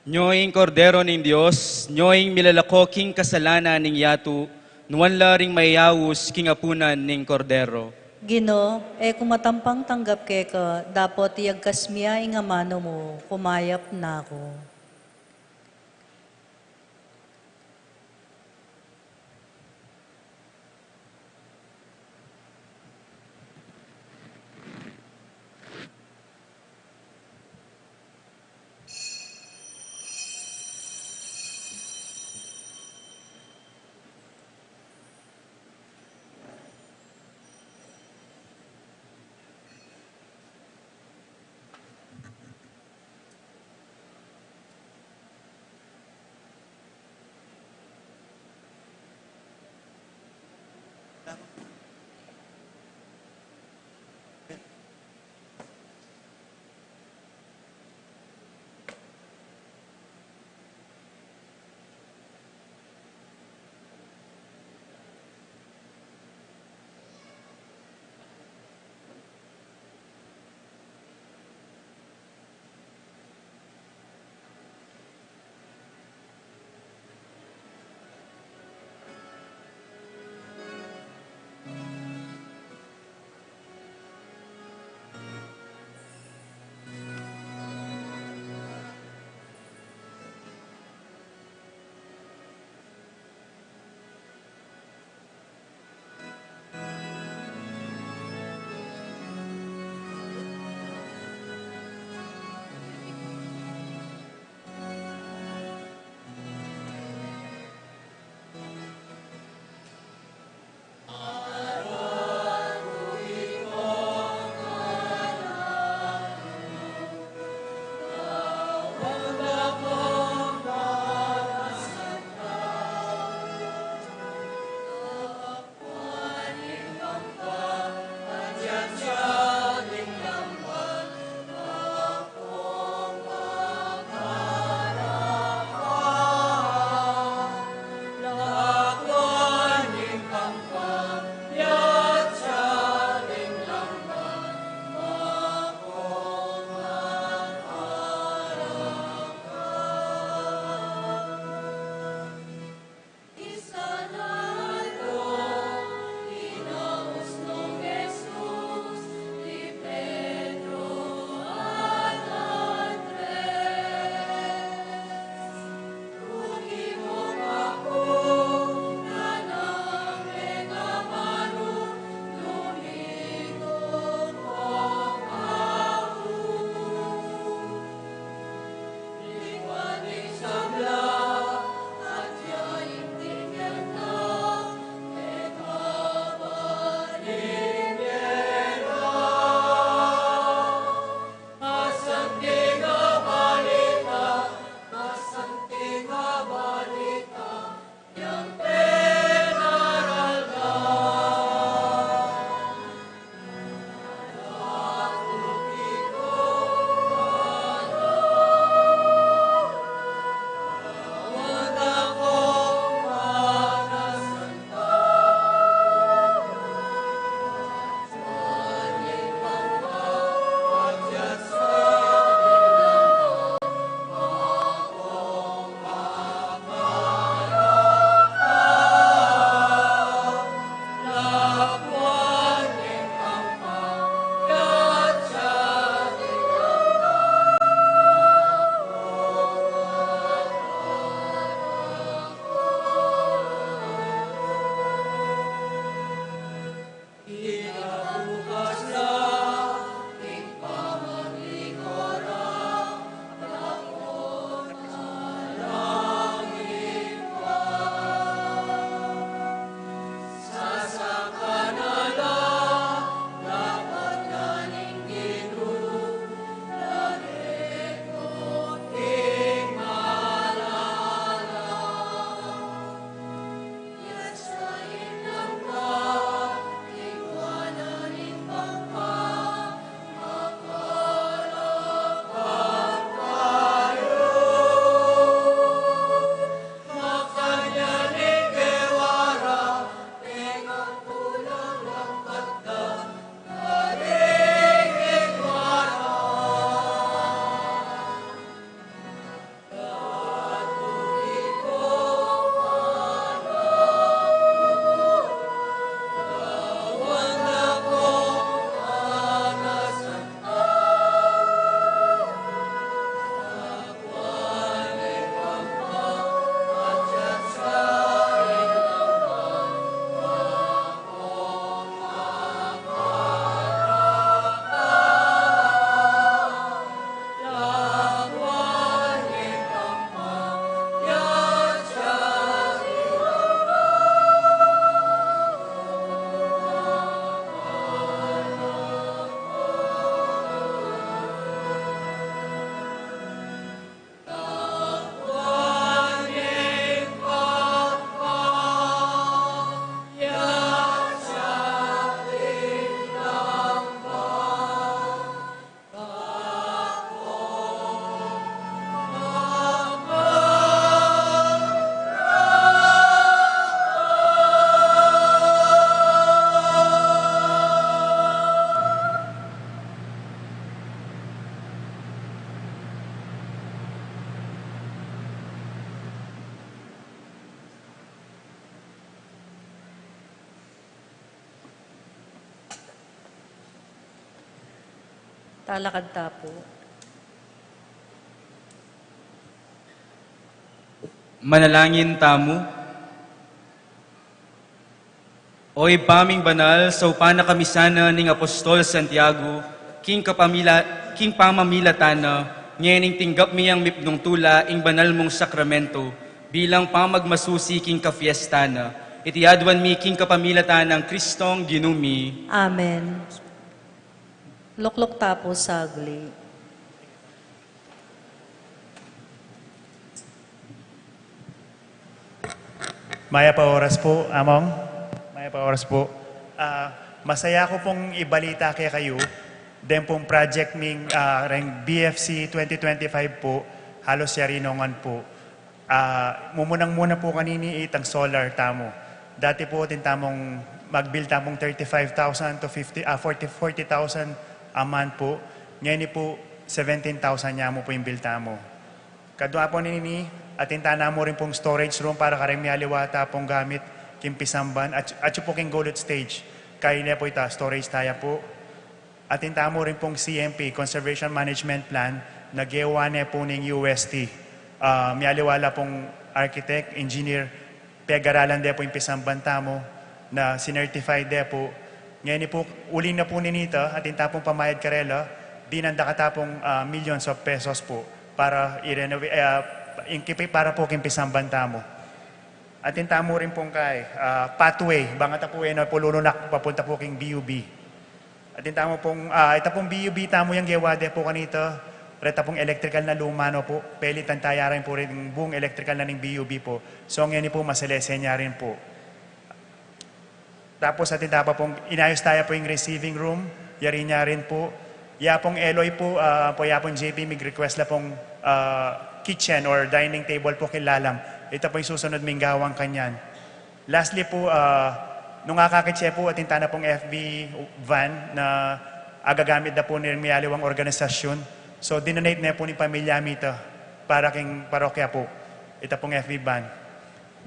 Nyo ing Kordero ning Dios, nyo ing milalako king kasalanan ning yatu, nuan la ring mayayaus king apunan ning Kordero. Ginu, e ku matampang tanggap keka, dapot iyagkas mi ya ing amanu mu, kumayap na ku. Talakad ta pu. Manalangin tamu. O Ibpa ming banal, saupan na kami sana ning Apostol Santiago, king kapamila-, king pamamilatan na, ngening tinggap mi yang mipnung tula ing banal mung sakramento, bilang pamagmasusi king kafiesta na. Iti aduan mi king kapamilatan nang Kristong Ginu mi. Amen. Lukluk ta pu saglit. Mayap a oras pu, Among. Mayap a oras pu. Ah, Masaya ku pung ibalita kekayu, den pung project ming, ah, reng B F C twenty twenty-five pu, halos yari no ngan pu. Ah, mumunang-muna pu kanini itang solar tamu. Dati pu, atin tamung mag-bill tamung thirty-five thousand to fifty, ah, forty, forty thousand a month pu. Ngeni pu, seventeen thousand ya mu pu ing bill tamu. Kadua pu nini, atin tana mu rin pung storage room para kareng mialiwa ta pung gamit king pisamban at, at yu pu king gulut stage. Kaya ne pu ita, storage taya pu. Atin tamu rin pung C M P, Conservation Management Plan, na gewa ne pu ning U S T. Ah, mialiwa la pung architect, engineer, pegaralan de pu ing pisamban tamu, na sinertify de pu. Ngeni pu, uli na pu ninita, atin ta pung pamayad karela, dinan dakal ta pung, ah, millions of pesos pu para i-renova-, ah, ing kipi-, para pu king pisamban tamu. Atin tamu rin pung kai, ah, pathway, bang ta pu e na pu lulunak papunta pu king B U B. Atin tamu pung, ah, ita pung B U B tamu yang gewa de pu kanita, reta pung electrical na luma no pu, pelitan taya rin pu rin buung electrical na ning B U B pu. So, ngeni pu, masalese ne rin pu. Tapos, atin ta pa pung inayos taya pu ing receiving room, yari ne rin pu. Ya pung Eloy pu, ah, pu ya pung J P, mig-request la pung, ah, kitchen or dining table pu king lalam. Ita pu ing susunod ming gawang kanyan. Lastly pu, ah, nung akakit ye pu, atin tana pung F B van na agagamit da pu ning mialiwang organisasyun. So, dinonate ne pu ning pamilya mi ita para king parokya pu. Ita pung F B van.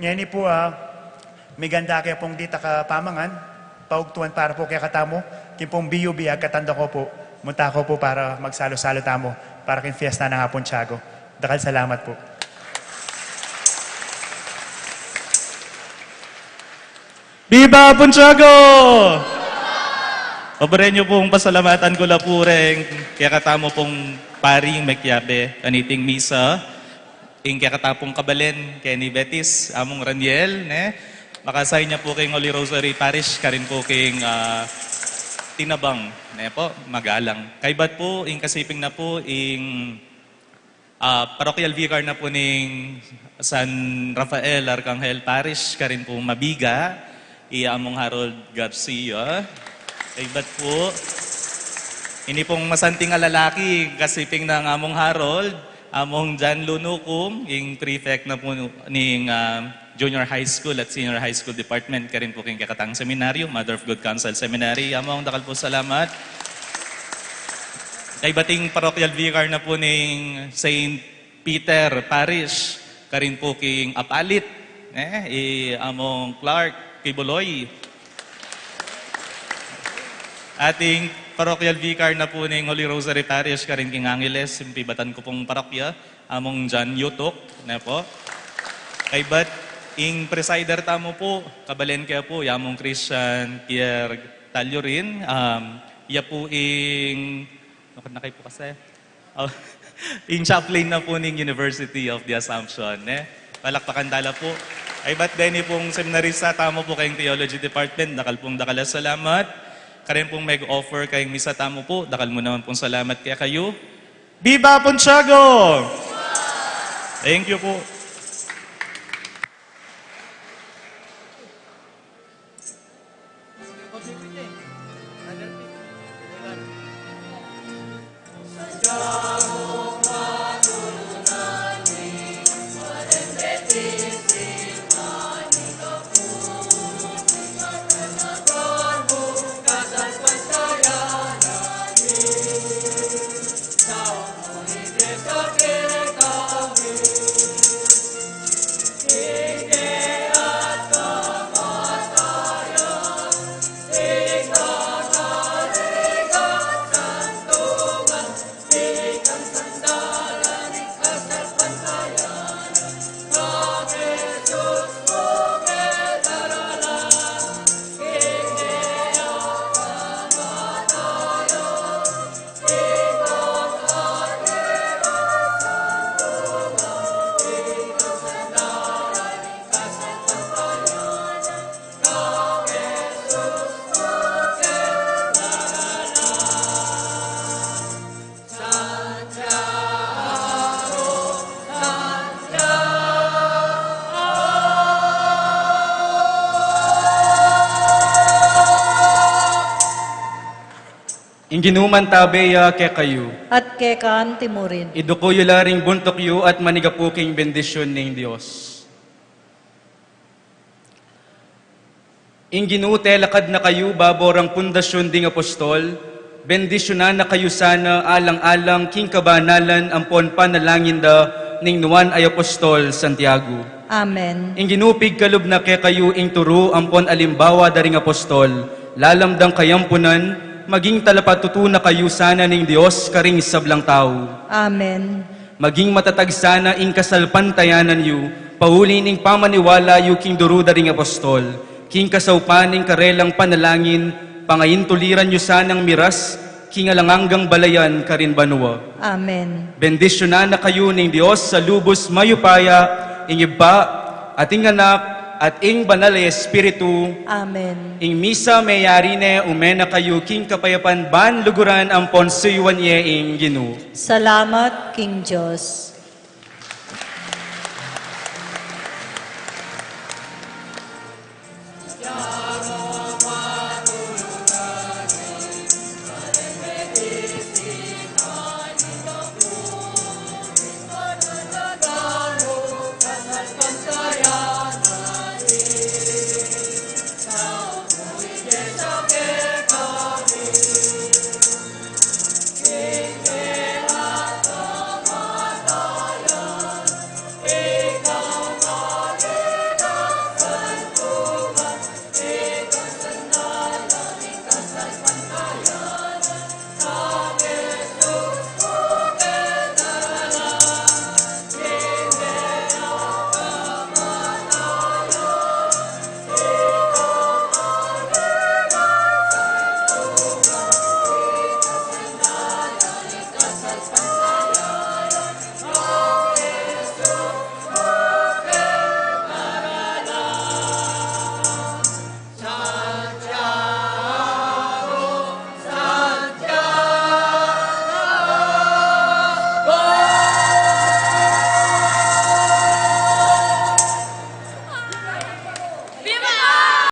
Ngeni pu, ah, miganda ke pung dita ka pamangan, paugtuan para pu kekatamu, king pung B U B, agkatan da ko pu, munta ko pu para magsalu-salu tamu, para king fiesta nang Apung Tiago. Dakal salamat pu. Viva Apung Tiago! Pabor yu pung pasalamatan ku la pu reng kekatamu pung paring mekiabe kaniting misa. Ing kekatamu pung kabalen, keni Betis, Among Raniel, ne? Makasay ne pu king Holy Rosary Parish, karin pu king, ah, Tinabang, ne pu, Magalang. Kaybat pu, ing kasiping na pu, ing, ah, parochial vicar na pu ning San Rafael Arcangel Parish, karin pu Mabiga, i Among Harold Garcia. Kaybat pu, ini pung masanting a lalaki, kasiping nang Among Harold, Among John Lunukum, ing prefect na pu ning, ah, Junior High School at Senior High School Department, karin pu king kekatang seminaryo, Mother of Good Counsel Seminary. Among, dakal pu salamat. Kaybat ing parochial vicar na pu ning Saint Peter Parish, karin pu king Apalit, ne, i Among Clark Kibuloy. Ating parochial vicar na pu ning Holy Rosary Parish, karin king Angeles, ing pibatan ku pung parokya, Among John Yutuk, ne pu. Kaybat ing presider tamu pu, kabalen ke pu, i Among Christian Pierre Tallurin, um, ya pu ing, naku, na kay pu kasi. Oh, ing chaplain na pu ning University of the Assumption, ne? Palakpakan tala pu. Kaybat deni pung seminarista tamu pu keng Theology Department, dakal pung dakal a salamat. Karin pung meg-offer keng misa tamu pu, dakal mu naman pung salamat kekayu. Viva Apung Tiago! Thank you pu. Ing Ginu mantabe ya kekayu. At keka naman murin. Iduku yu la ring buntuk yu at manigapu king bendisyun ning Dios. Ing Ginu telakad na kayu babo rang pundasyun ding apostol, bendisyunan na kayu sana alang-alang king kabanalan ampon panalangin da ning nuan a apostol Santiago. Amen. Ing Ginu pigkalub na kekayu ing turu ampon alimbawa da ring apostol, lalam dang kayampunan, maging talapatutu na kayu sana ning Dios karing sablang tau. Amen. Maging matatag sana ing kasalpantayanan yu, pauli ning pamaniwala yu king turu da ring apostol, king kasaupan ning karelang panalangin, pangaintuliran yu sanang miras, king alang anggang balayan karin banua. Amen. Bendisyunan na kayu ning Dios a lubus mayupaya, ing Ibpa, at ing Anak, at ing Banal a Espiritu. Amen. Ing misa meyari ne, ume na kayu king kapayapan ban luguran ampon suyuan ye ing Ginu. Salamat king Dios.